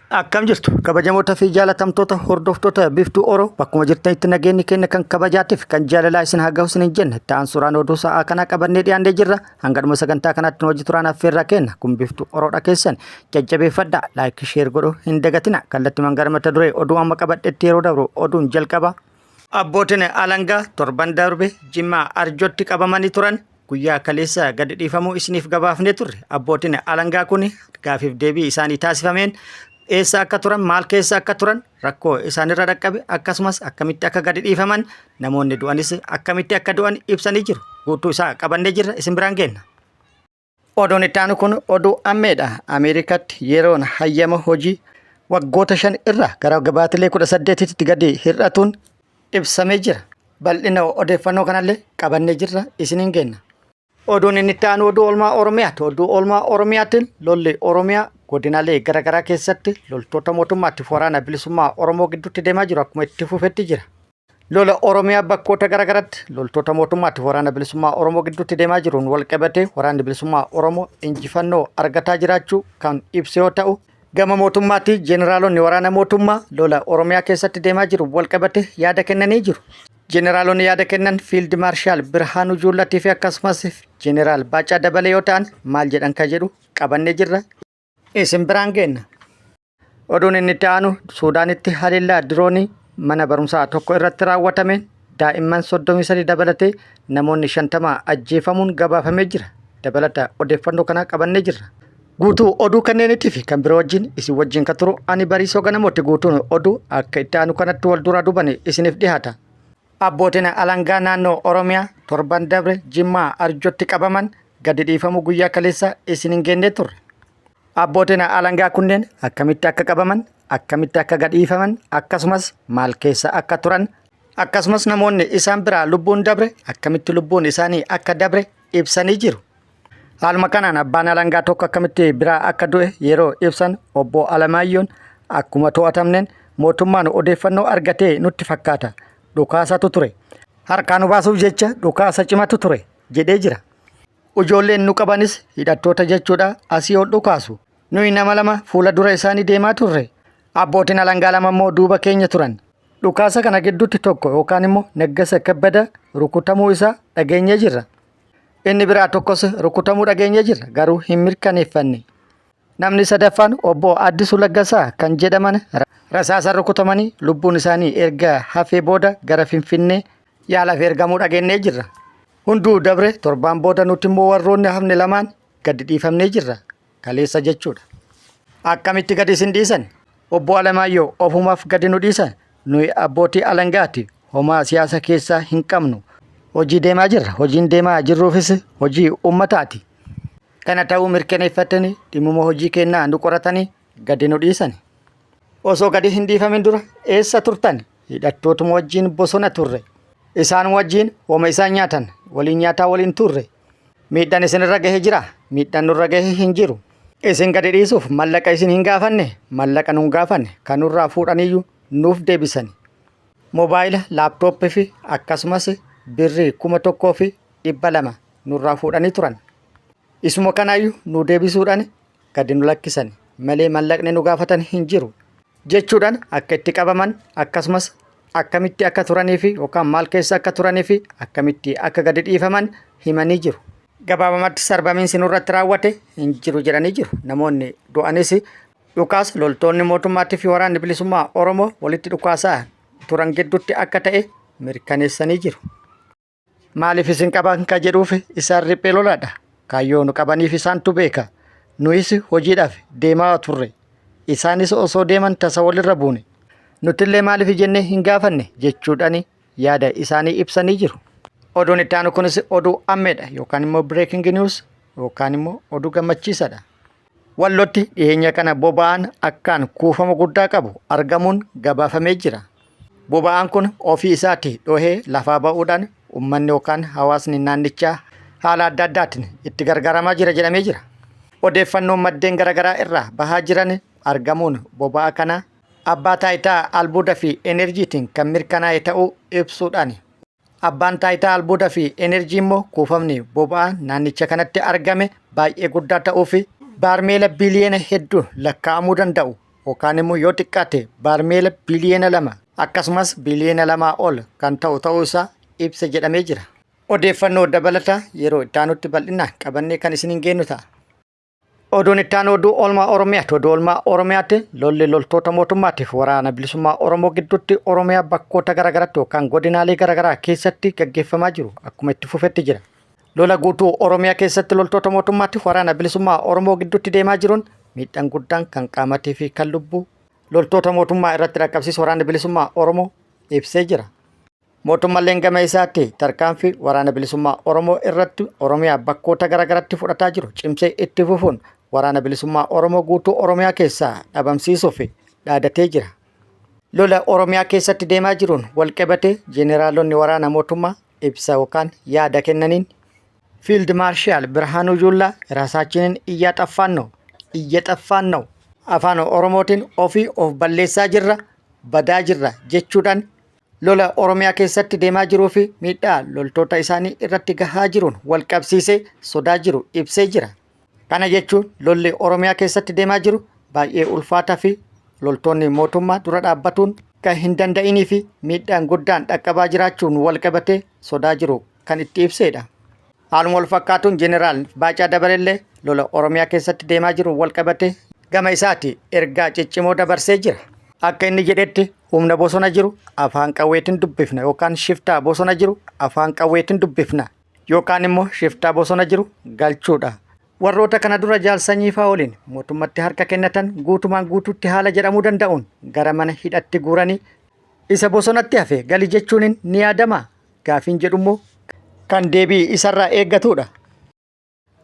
Akkam jirtu kabajamoota fi jaalatamtoota hordoftoota Biiftuu Oro, bakkuma jirtanitti nageenyi keenya kan kabajaatiif kan jaalalaa isin haa gahu isiniin jenna. Itti aansuudhaan oduu sa'aa kanaa qabannee dhiyaannee jirra. Hanga dhuma sagantaa kanaatti nu wajji turaan affeerraa kenna. Kun Biiftuu Oroodha, keessan jajjabeeffadhaa, like, share godhuu hin dagatina. Kallattiimaan gara mata duree oduu amma qabadhetti yeroo dabru, oduun jalqaba. Abbootiin alangaa torban darbe Jimmaa Arjootti qabamanii turan guyyaa kaleessa gadi dhiifamuu isiniif gabaafnee turre. Abbootiin alangaa kun gaafiif deebii isaanii taasifameen eessa akka turan, maal keessa akka turan, rakkoo isaanirra dhaqqabe, akkasumas akkamitti akka gadi dhiifaman, namoonni du'anis akkamitti akka du'an ibsanii jiru. Guutuu isaa qabannee jirra, isin biraan geenna. Oduun itti aanu kun oduu ammeedha. Ameerikaatti yeroon hayyama hojii waggoota 5 irraa gara gabaatilee 18tti gadi hir'atuun ibsamee jira. Bal'ina odeeffannoo kanallee qabannee jirra, isiniin geenna. Oduun inni itti aanu oduu oolmaa Oromiyaati. Oduu oolmaa Oromiyaatiin lolli Oromiyaa godinaalee garaagaraa keessatti loltoota mootummaatiif waraana bilisummaa Oromoo gidduutti deemaa jiru akkuma itti fufetti jira. Lola Oromiyaa bakkoota garaagaraatti loltoota mootummaatiif waraana bilisummaa Oromoo gidduutti deemaa jiruun walqabatee waraanni bilisummaa Oromoo injifannoo argataa jiraachuu kan ibse yoo ta'u, gama mootummaatti jeneraalonni waraana mootummaa lola Oromiyaa keessatti deemaa jiru walqabate yaada kennanii jiru. Jeneraalonni yaada kennan Fiild Maarshaal Birhaanuu Juullatii fi akkasumas Jeneraal Baacaa Dabalee yoo ta'an, maal jedhan kan jedhu qabannee jirra. Isin biraan geenna. Oduun inni itti aanu Suudaanitti haleellaa diroonii mana barumsaa tokko irratti raawwatameen daa'imman 33 dabalatee namoonni 50 ajjeefamuun gabaafamee jira. Dabalata odeeffannoo kanaa qabannee jirra. Guutuu oduu kanneenitii fi kan biroo wajjin isin wajjin kan turu ani Bariisoo Ganamooti. Guutuun oduu akka itti aanu kanatti wal duraa duubaan isiniif dhiyaata. Abbootiin alangaa naannoo Oromiyaa torban dabre Jimmaa Arjootti qabaman gadi dhiifamuu guyyaa kaleessa isin hin geennee turre. Abbootiin alangaa kunneen akkamitti akka qabaman, akkamitti akka gadhiifaman, akkasumas maal keessa akka turan, akkasumas namoonni isaan biraa lubbuun dabre akkamitti lubbuun isaanii akka dabre ibsanii jiru. Haaluma kanaan abbaan alangaa tokko akkamitti biraa akka du'e yeroo ibsan, obbo Alamaayyoon akkuma to'atamneen mootummaan odeeffannoo argatee nutti fakkaata. Dhukaasatu ture. Harkaa nu baasuuf jecha dhukaasa cimatu ture jedhee jira. Ijoolleen nu qabanis hidhattoota jechuudha, asii ol dhukaasu. Nuyi nama lama fuula dura isaanii deemaa turre. Abbootiin alangaa lama immoo duuba keenya turan. Dhukaasa kana gidduutti tokko yookaan immoo Naggasa Kabbada rukutamuu isaa dhageenyee jirra. Inni biraa tokkos rukutamuu dhageenyee jirra, garuu hin mirkaneeffanne. Namni sadaffaan obbo Addisuu Laggasaa kan jedhaman rasaasaan rukutamanii lubbuun isaanii erga hafee booda gara Finfinnee yaalaaf ergamuu dhageenyee jirra. Hunduu dabre torbaan booda nuti immoo warroonni hafne lamaan gadi dhiifamnee jirra. Kaleessa jechuudha. Akkamitti gadi isin dhiisan? Obbo Alamaayyoo ofumaaf gadi nu dhiisan. Nuyi abbootii alangaati. Homaa siyaasa keessaa hin qabnu. Hojii deemaa jirra. Hojiin deemaa jirruufis hojii uummataati. Kana ta'uu mirkaneeffatanii dhimmuma hojii kennaa nu qoratanii gadi nu dhiisan. Osoo gadi hin dhiifamin dura eessa turtan? Hidhattootuma wajjin bosona turre. Isaan wajjin homa isaan nyaatan waliin nyaataa waliin turre. Miidhaan isinirra gahe jira? Miidhaan nurra gahe hin jiru. Isin gadi dhiisuuf mallaqa isin hin gaafanne? Mallaqa nun gaafanne, kan nurraa fuudhaniyyuu nuuf deebisani. Moobaayila, laaptooppii fi akkasumas birrii 1200 nurraa fuudhanii turan. Isuma kanaayyuu nu deebisuudhaan gadi nu lakkisan malee mallaqni nu gaafatan hin jiru. Jechuudhaan akka itti qabaman, akkasumas akkamitti akka turanii fi yookaan maal keessa akka turanii fi akkamitti akka gadi dhiifaman himanii jiru. Gabaabamatti sarbamiinsi nurratti raawwate hin jiru jedhanii jiru. Namoonni du'anis dhukaasa loltoonni mootummaatii fi waraanni bilisummaa Oromoo walitti dhukaasaa turan gidduutti akka ta'e mirkaneessanii jiru. Maaliif isin qaban ka jedhuuf isaan riphee lolaadha. Kaayyoo nu qabaniif isaantu beeka. Nuyis hojiidhaaf deemaa turre. Isaanis osoo deeman tasa walirra buune. Nutillee maaliif jennee hin gaafanne jechuudhaan yaada isaanii ibsanii jiru. Oduun itti aanu kunis oduu ammeedha yookaan immoo breaking news yookaan immoo oduu gammachiisaadha. Wallotti dhiyeenya kana boba'aan akkaan kuufama guddaa qabu argamuun gabaafamee jira. Boba'aan kun ofii isaatii dhohee lafaa ba'uudhaan uummanni yookaan hawaasni naannichaa haala adda addaatiin itti gargaaramaa jira jedhamee jira. Odeeffannoon maddeen garaagaraa irraa bahaa jiran argamuun boba'aa kana abbaa taayitaa albuuda fi enerjiitiin kan mirkanaa'e ta'uu ibsuudhaan, abbaan taayitaa albuuda fi enerjii immoo kuufamni boba'aa naannicha kanatti argame baay'ee guddaa ta'uu fi baarmeela biliyoona hedduu lakkaa'amuu danda'u yookaan immoo yoo xiqqaate baarmeela biliyoona 2 akkasumas biliyoona 2 ol kan ta'u ta'uu isaa ibsa jedhamee jira. Odeeffannoo dabalataa yeroo itti aanutti bal'inaan qabannee kan isiniin geenyu ta'a. Oduun itti aanu oduu oolmaa Oromiyaati. Oduu oolmaa Oromiyaatti lolli loltoota mootummaatiif waraana bilisummaa Oromoo gidduutti Oromiyaa bakkoota garaagaraatti yookaan godinaalee garaagaraa keessatti gaggeeffamaa jiru akkuma itti fufetti jira. Lola guutuu Oromiyaa keessatti loltoota mootummaatiif waraana bilisummaa Oromoo gidduutti deemaa jiruun miidhaan guddaan kan qaamatii fi kan lubbuu loltoota mootummaa irratti dhaqqabsiisu waraanni bilisummaa Oromoo ibsee jira. Mootummalleen gama isaatti tarkaanfii waraana bilisummaa Oromoo irratti Oromiyaa bakkoota garaagaratti fudhataa jiru cimsee itti fufuun waraana bilisummaa Oromoo guutuu Oromiyaa keessaa dhabamsiisuuf dhaadatee jira. Lola Oromiyaa keessatti deemaa jiruun walqabatee jeneraalonni waraana mootummaa ibsa yookaan yaada kennaniin Fiild Maarshaal Birhaanuu Juullaa ራሳችንን እያጠፋን ነው እየጠፋን ነው afaan Oromootiin ofii of balleessaa jirra badaa jirra jechuudhaan lola Oromiyaa keessatti deemaa jiruu fi miidhaa loltoota isaanii irratti gahaa jiruun wal qabsiisee sodaa jiru ibsee jira. Kana jechuun lolli Oromiyaa keessatti deemaa jiru baay'ee ulfaataa fi loltoonni mootummaa dura dhaabbatuun kan hin danda'inii fi miidhaan guddaan dhaqqabaa jiraachuun wal qabatee sodaa jiru kan itti ibsedha. Haaluma wal fakkaatuun Jeneraal Baacaa Dabalellee lola Oromiyaa keessatti deemaa jiru wal qabatee gama isaati ergaa ciccimoo dabarsee jira. Akka inni jedhetti humna bosona jiru afaan qawweetiin dubbifna yookaan shiftaa bosona jiru afaan qawweetiin dubbifna yookaan immoo shiftaa bosona jiru galchuudha. Warroota kana dura Jaal Sanyii faa waliin mootummatti harka kennatan guutumaan guutuutti haala jedhamuu danda'uun gara mana hidhatti guuranii isa bosonatti hafe gali jechuun ni yaadama gaafiin jedhummoo kan deebii isarraa eeggatudha.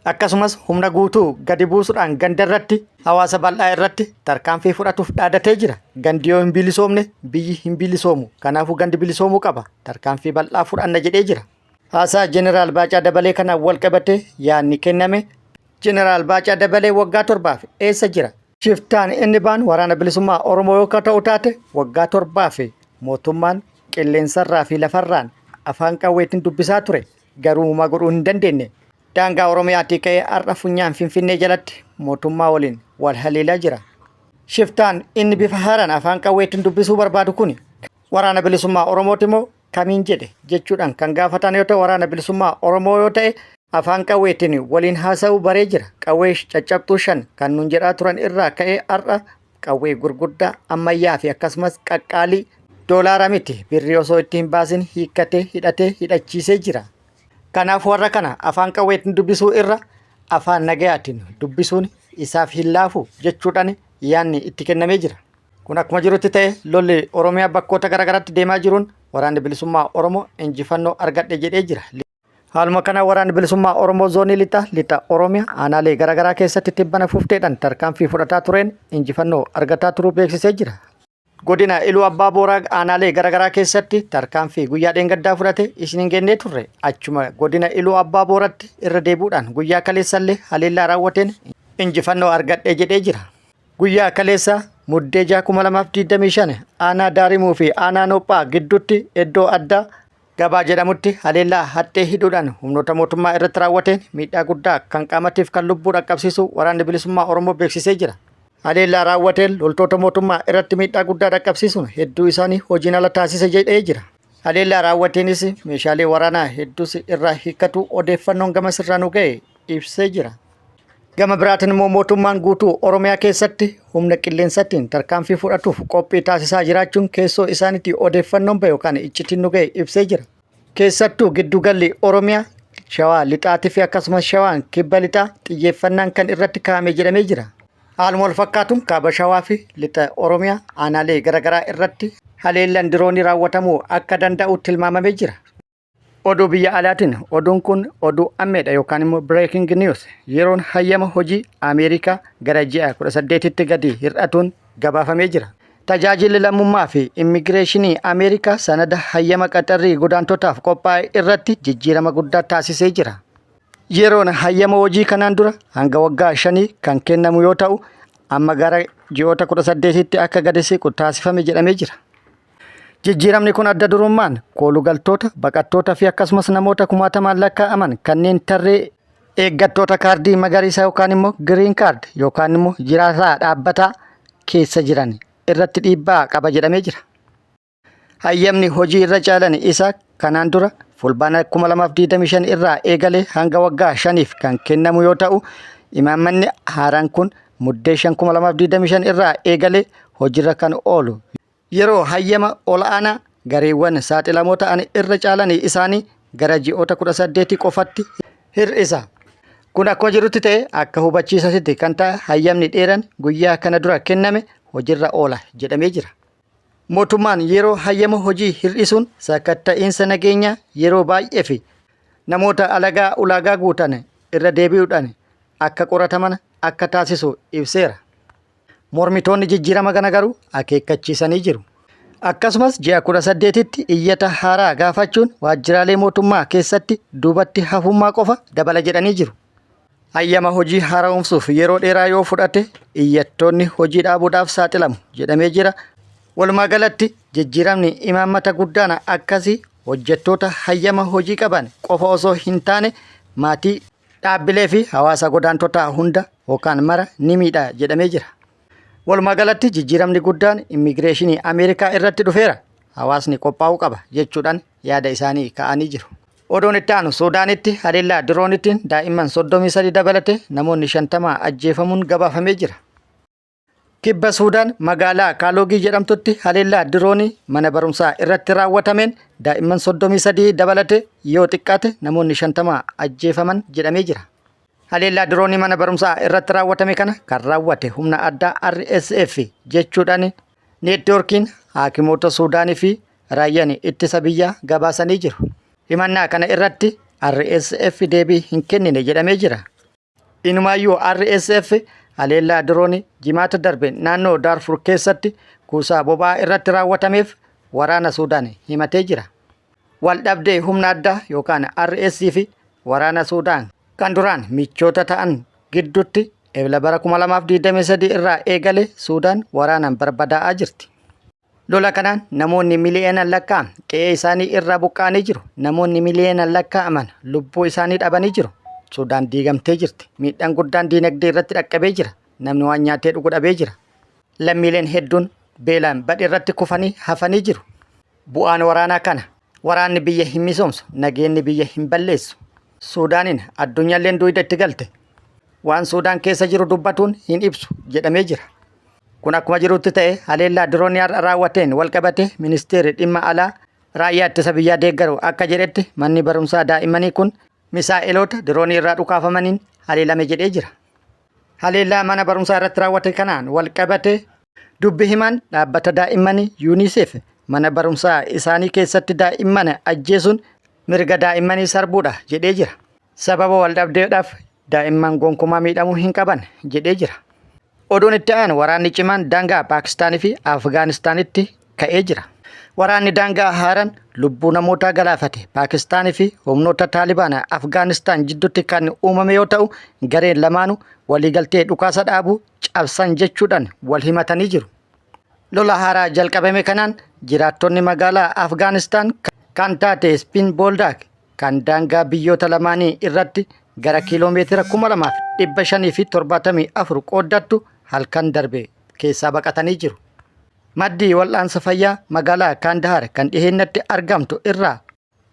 Akkasumas humna guutuu gadi buusuudhaan ganda irratti hawaasa bal'aa irratti tarkaanfii fudhatuuf dhaadatee jira. Gandi yoo hin bilisoomne biyyi hin bilisoomu. Kanaafuu gandi bilisoomuu qaba. Tarkaanfii bal'aa fudhanna jedhee jira. Haasaa Jeneraal Baacaa Dabalee kanaan wal qabatee yaadni kenname Jeneraal Baacaa Dabalee waggaa torbaaf eessa jira? Shiftaan inni baan waraana bilisummaa Oromoo yoo ta'u taate waggaa torbaaf mootummaan qilleensarraa fi lafarraan afaan qawweetiin dubbisaa ture. Garuu uumaa godhuu hin dandeenye. Daangaa Oromiyaatii ka'ee har'a funyaan Finfinnee jalatti mootummaa waliin wal haleelaa jira. Shiftaan inni bifa haaraan afaan qawweetiin dubbisuu barbaadu kun waraana bilisummaa Oromooti moo kamiin jedhe jechuudhaan kan gaafatan yoo ta'u waraana bilisummaa Oromoo yoo ta'e afaan qawweetiin waliin haasa'uu baree jira. Qawwee caccabxuu shan kan nuun jedhaa turan irraa ka'ee har'a qawwee gurguddaa ammayyaa fi akkasumas qaqqaalii doolaara miti birrii osoo itti hin baasin hiikkatee hidhatee hidhachiisee jira. Kanaaf warra kana afaan qawweetiin dubbisuu irra afaan nagayaatiin dubbisuun isaaf hin laafu jechuudhaan yaadni itti kennamee jira. Kun akkuma jirutti ta'e lolli Oromiyaa bakkoota garaagaraatti deemaa jiruun waraanni bilisummaa Oromoo injifannoo argadhe jedhee jira. Haaluma kana waraanni bilisummaa Oromoo zoonii lixa lixa Oromiyaa aanaalee garaagaraa keessatti tibbana fufteedhaan tarkaanfii fudhataa tureen injifannoo argataa turuu beeksisee jira. Godina Iluu Abbaa Booraa aanaalee garaagaraa keessatti tarkaanfii guyyaa dheengaddaa fudhate isin hin gennee turre. Achuma godina Iluu Abbaa Booratti irra deebi'uudhaan guyyaa kaleessallee haleellaa raawwateen injifannoo argadhe jedhee jira. Guyyaa kaleessa Muddee 6 2025 aanaa Daarimuu fi aanaa Noophaa gidduutti iddoo addaa Gabaa jedhamutti haleellaa haxxee hidhuudhaan humnoota mootummaa irratti raawwateen miidhaa guddaa kan qaamatiif kan lubbuu dhaqqabsiisu waraanni bilisummaa Oromoo beeksisee jira. Haleellaa raawwateen loltoota mootummaa irratti miidhaa guddaa dhaqqabsiisuun hedduu isaanii hojiin ala taasise jedhee jira. Haleellaa raawwateenis meeshaalee waraanaa hedduus irraa hiikkatu odeeffannoon gama sirraa nu ga'e ibsee jira. Gama biraatiin immoo mootummaan guutuu Oromiyaa keessatti humna qilleensaatiin tarkaanfii fudhatuuf qophii taasisaa jiraachuun keessoo isaaniitii odeeffannoon bahe yookaan iccitiin nu ga'e ibsee jira. Keessattuu giddugalli Oromiyaa Shawaa lixaatii fi akkasumas Shawaan kibba lixaa xiyyeeffannaan kan irratti kaa'ame jedhamee jira. Haaluma wal fakkaatuun kaaba Shawaa fi lixa Oromiyaa aanaalee garaagaraa irratti haleellaan diroonii raawwatamuu akka danda'u tilmaamamee jira. Oduu biyya alaatiin oduun kun oduu ammeedha yookaan immoo breaking news yeroon hayyama hojii Ameerikaa gara ji'a 18tti gadi hir'atuun gabaafamee jira. Tajaajilli lammummaa fi immigireeshinii Ameerikaa sanada hayyama qaxarrii godaantotaaf qophaa'e irratti jijjiirama guddaa taasisee jira. Yeroon hayyama hojii kanaan dura hanga waggaa shanii kan kennamu yoo ta'u amma gara ji'oota 18tti akka gadi siqu taasifame jedhamee jira. Jijjiiramni kun adda durummaan koolugaltoota, baqattoota fi akkasumas namoota kumaatamaan lakkaa'aman kanneen tarree eeggattoota kaardii magariisaa yookaan immoo green card yookaan immoo jiraataa dhaabbataa keessa jiran irratti dhiibbaa qaba jedhamee jira. Hayyamni hojii irra caalan isa kanaan dura Fulbaana 2025 irraa eegalee hanga waggaa shaniif kan kennamu yoo ta'u, imaammanni haaraan kun Muddee 5, 2025 irraa eegalee hojiirra kan oolu yeroo hayyama ol'aanaa gareewwan saaxilamoo ta'an irra caalan isaanii gara ji'oota 18 qofatti hir'isa. Kun akkuma jirutti ta'e akka hubachiisasitti kan ta'e hayyamni dheeran guyyaa kana dura kenname hojiirra oola jedhamee jira. Mootummaan yeroo hayyama hojii hir'isuun sakatta'iinsa nageenyaa yeroo baay'ee fi namoota alagaa ulaagaa guutan irra deebi'uudhaan akka qorataman akka taasisu ibseera. Mormitoonni jijjiirama kana garuu akeekkachiisanii jiru. Akkasumas ji'a 18tti iyyata haaraa gaafachuun waajjiraalee mootummaa keessatti duubatti hafummaa qofa dabala jedhanii jiru. Hayyama hojii haara'umsuuf yeroo dheeraa yoo fudhate iyyattoonni hojii dhaabuudhaaf saaxilamu jedhamee jira. Walumaa galatti jijjiiramni imaammata guddaan akkasii hojjettoota hayyama hojii qaban qofa osoo hin taane maatii, dhaabbilee fi hawaasa godaantotaa hunda yookaan mara ni miidha jedhamee jira. Walumaa galatti jijjiiramni guddaan immigireeshinii Ameerikaa irratti dhufeera. Hawaasni qophaa'uu qaba jechuudhaan yaada isaanii ka'anii jiru. Oduun itti aanu Suudaanitti haleellaa diroonitiin daa'imman 33 dabalate namoonni 50 ajjeefamuun gabaafamee jira. Kibba Suudaan magaalaa Kaaloogii jedhamtutti haleellaa diroonii mana barumsaa irratti raawwatameen daa'imman 33 dabalate yoo xiqqaate namoonni 50 ajjeefaman jedhamee jira. Haleellaa diroonii mana barumsaa irratti raawwatame kana kan raawwate humna addaa RSF jechuudhaan neetwoorkiin haakimoota Suudaanii fi raayyaan ittisa biyyaa gabaasanii jiru. Himannaa kana irratti RSF deebii hin kennine jedhamee jira. Inumaayyuu RSF haleellaa diroonii jimaata darbe naannoo Daarfur keessatti kuusaa boba'aa irratti raawwatameef waraana Suudaan himatee jira. Waldhabdee humna addaa yookaan RSC fi waraana Suudaan kan duraan michoota ta'an gidduutti Ebla bara 2023 irraa eegale Suudaan waraanaan barbadaa'aa jirti. Lola kanaan namoonni miliyoonaan lakkaa'aman qe'ee isaanii irraa buqqa'anii jiru. Namoonni miliyoonaan lakkaa'aman lubbuu isaanii dhabanii jiru. Sudaan diigamtee jirti. Miidhaan guddaan diinagdee irratti dhaqqabee jira. Namni waan nyaatee dhugu dhabee jira. Lammiileen hedduun beelaan badhi irratti kufanii hafanii jiru. Bu'aan waraanaa kana. Waraanni biyya hin misoomsu, nageenni biyya hin balleessu. Suudaaniin addunyaalleen duwida itti galte. Waan Suudaan keessa jiru dubbatuun hin ibsu jedhamee jira. Kun akkuma jirutti ta'e haleellaa diroonii har'a raawwateen walqabate ministeerri dhimma alaa raayyaa ittisa biyyaa deeggaru akka jedhetti manni barumsaa daa'immanii kun misaa'eloota diroonii irraa dhukaafamaniin haleelame jedhee jira. Haleellaa mana barumsaa irratti raawwate kanaan walqabate dubbi himaan dhaabbata daa'immanii UNICEF mana barumsaa isaanii keessatti daa'imman ajjeesuun mirga daa'immanii sarbuudha jedhee jira. Sababa waldhabdeedhaaf daa'imman gonkumaa miidhamuu hin qaban jedhee jira. Oduun itti aanu waraanni cimaan daangaa Paakistaanii fi Afgaanistaanitti ka'ee jira. Waraanni daangaa haaraan lubbuu namootaa galaafate Paakistaanii fi humnoota Taalibaan Afgaanistaan jidduutti kan uumame yoo ta'u gareen lamaanuu waliigaltee dhukaasa dhaabuu cabsan jechuudhaan wal himatanii jiru. Lola haaraa jalqabame kanaan jiraattonni magaalaa Afgaanistaan kan taate Spin Boldak kan daangaa biyyoota lamaanii irratti gara kiiloomeetira 2574 qooddattu halkan darbe keessaa baqatanii jiru. Maddi wal'aansa fayyaa magaalaa Kaandahaar kan dhiheenyatti argamtu irraa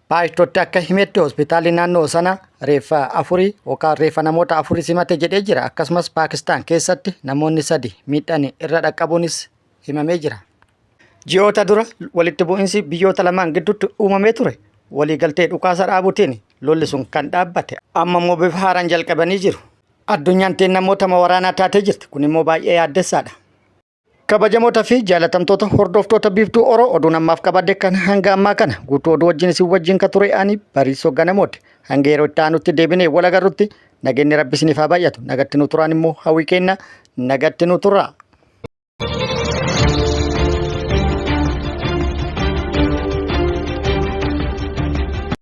Paashtootti akka himetti hospitaalli naannoo sana reeffa afurii yookaan reeffa namoota afurii simate jedhee jira. Akkasumas Paakistaan keessatti namoonni sadi miidhaan irra dhaqqabuunis himamee jira. Ji'oota dura walitti bu'insi biyyoota lamaan gidduutti uumamee ture waliigaltee dhukaasa dhaabuutiin lolli sun kan dhaabbate amma immoo bifa haaraan jalqabanii jiru. Addunyaan teen namoota waraanaa taatee jirti. Kun immoo baay'ee yaaddessaadha. Kabajamoota fi jaalatamtoota hordoftoota Biiftuu Oro oduun ammaaf qabadde kan hanga ammaa kana guutuu oduu wajjin isin wajjin ka ture ani Bariisoo Ganamooti. Hanga yeroo itti aanutti deebinee wal agarrutti nageenyi Rabbi isiniif haa baay'atu. Nagatti nu turaan immoo hawwii kenna. Nagatti nu turaa.